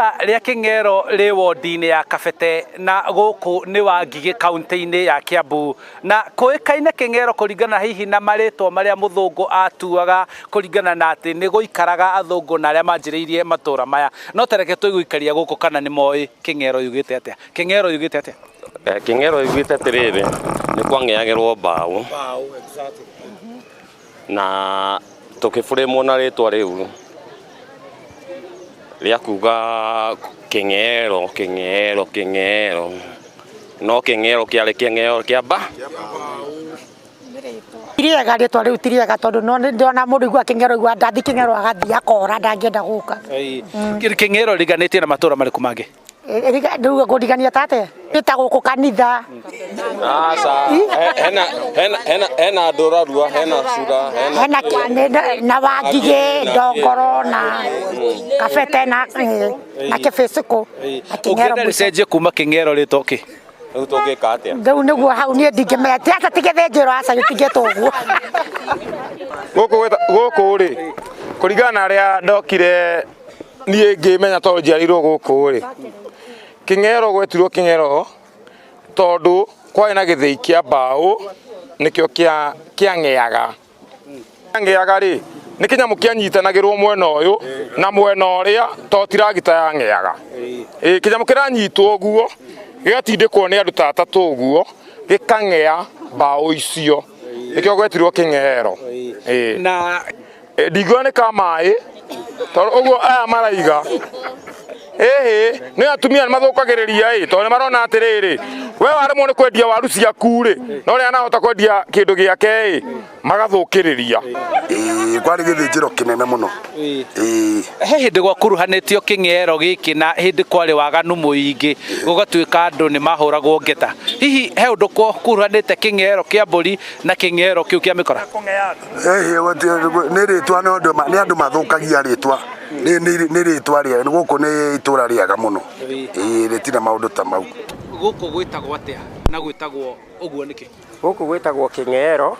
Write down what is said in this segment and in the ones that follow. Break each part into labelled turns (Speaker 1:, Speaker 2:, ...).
Speaker 1: Itũra rĩa Kĩng'ero rĩ wondi-inĩ ya Kabete na gũkũ nĩ Wangigĩ kaunti-inĩ ya Kiambu, na kũĩkaine Kĩng'ero kũringana hihi na marĩtwa marĩa mũthũngũ atuaga kũringana na atĩ nĩ gũikaraga athũngũ na arĩa manjĩrĩirie matũra maya. No ta reke tũigũikaria gũkũ kana nĩ moĩ Kĩng'ero yugĩte atĩa. Kĩng'ero yugĩte atĩa?
Speaker 2: Kĩng'ero yugĩte atĩrĩrĩ, nĩ kwang'eagĩrwo mbaũ na tũkĩbũrĩmwo na rĩtwa rĩu rĩa kuga kĩng'ero kĩng'ero kĩng'ero, no kĩng'ero kĩarĩ kĩng'ero kĩa mba.
Speaker 3: Ti rĩega rĩtwa rĩu ti rĩega tondũ no ndĩrona mũndũ igua kĩng'ero igua ndathi kĩng'ero agathiĩ akora ndangĩenda gũka.
Speaker 1: Kĩng'ero riganĩtie na matũra marĩkũ mangĩ?
Speaker 3: Rĩu ngũrigania ta atĩa? Nĩ ta gũkũ kanitha.
Speaker 2: Aca, hena hena hena hena ndũrarua, hena cura, hena
Speaker 3: hena na Wangigĩ, Ndongoro na Kabete na na Kĩbĩcĩkũ na Kĩng'ero
Speaker 1: Ũngĩenda
Speaker 3: mũico.
Speaker 1: rĩcenjie kuma Kĩng'ero rĩtwo kĩ?
Speaker 2: Rĩu tũngĩka atĩa?
Speaker 3: Rĩu nĩguo hau niĩ ndingĩmenya ti aca ti gĩthĩnjĩro aca gĩtingĩtwo ũguo.
Speaker 4: Gũkũ gũkũ rĩ, kũringana na arĩa ndokire niĩ ngĩmenya tondũ njiarĩirwo gũkũ rĩ, Kĩng'ero gwetirwo Kĩng'ero tondũ kwarĩ na gĩthĩi kĩa mbaũ nĩkĩo kĩa kĩang'eaga. Kĩang'eaga rĩ, nĩ kĩnyamũ kĩanyitanagĩrwo mwena ũyũ na mwena ũrĩa to tiragita yang'eaga. Ĩ kĩnyamũ kĩranyitwo ũguo gĩgatindĩkwo nĩ andũ ta atatũ ũguo gĩkang'ea mbaũ icio nĩkĩo gwetirwo Kĩng'ero. Ĩ
Speaker 1: Na
Speaker 4: ndingiuga nĩ ka maĩ tondũ ũguo aya maraiga ĩhĩ nĩ atumia nĩ mathũkagĩrĩria ĩ tondũ nĩ marona atĩrĩrĩ we waremwo nĩ kwendia waru ciaku rĩ no ũrĩa anahota kwendia kĩndũ gĩake ĩ magathũkĩrĩria.
Speaker 5: Ĩĩ kwarĩ gĩthĩnjĩro kĩnene mũno. Ĩĩ.
Speaker 1: He hĩndĩ gwakuruhanĩtio kĩng'ero gĩkĩ na hĩndĩ kwarĩ waganu mũingĩ gũgatuĩka andũ nĩ mahũragwo ngeta. Hihi he ũndũ kuruhanĩte kĩng'ero kĩa mbũri na kĩng'ero kĩu kĩa mĩkora?
Speaker 5: Ĩhĩ nĩ rĩtwa nĩ andũ mathũkagia rĩtwa nĩ rĩtwa rĩega gũkũ nĩ itũra rĩega mũno. Ĩĩ rĩtirĩ maũndũ ta mau.
Speaker 1: Gũkũ gwĩtagwo atĩa na gwĩtagwo ũguo nĩkĩ?
Speaker 6: Gũkũ gwĩtagwo Kĩng'ero.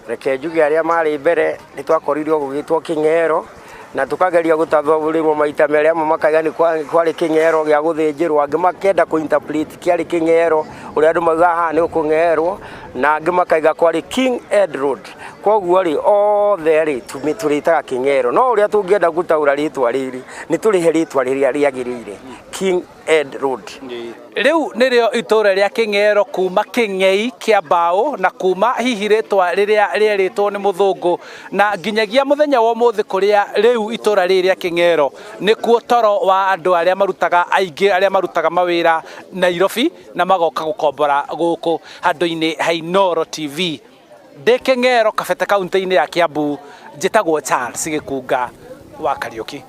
Speaker 6: Reke njuge arĩa marĩ mbere nĩ twakorirwo gũgĩtwo Kĩng'ero na tũkageria gũtathũrĩrwo maita merĩ, amwe makaiga nĩ kwarĩ kĩng'ero gĩa gũthĩnjĩrwo, angĩ makenda kũ interpret kĩarĩ kĩng'ero ũrĩa andũ maugaga haha nĩ kũng'erwo, na angĩ makaiga kwarĩ King Ed Road. Koguo rĩ othe rĩ tũrĩtaga Kĩng'ero, no ũrĩa tũngĩenda gũtaũra rĩtwa rĩrĩ nĩ tũrĩhe rĩtwa rĩrĩa rĩagĩrĩire, King Ed Road.
Speaker 1: Rĩu nĩrĩo itũra rĩa Kĩng'ero kuma kĩng'ei kĩa mbaũ na kuma hihi rĩtwa rĩrĩa rĩerĩtwo nĩ mũthũngũ na nginyagia mũthenya wa ũmũthĩ kũrĩa rĩu itũra rĩrĩ rĩa Kĩng'ero nĩkuo toro wa andũ arĩa marutaga aingĩ arĩa marutaga mawĩra Nairobi na magoka gũkombora gũkũ handũ-inĩ ha Inooro TV. Ndĩ Kĩng'ero Kabete kaunti-inĩ ya Kiambu, njĩtagwo Charles Gĩkunga wa Kariũki.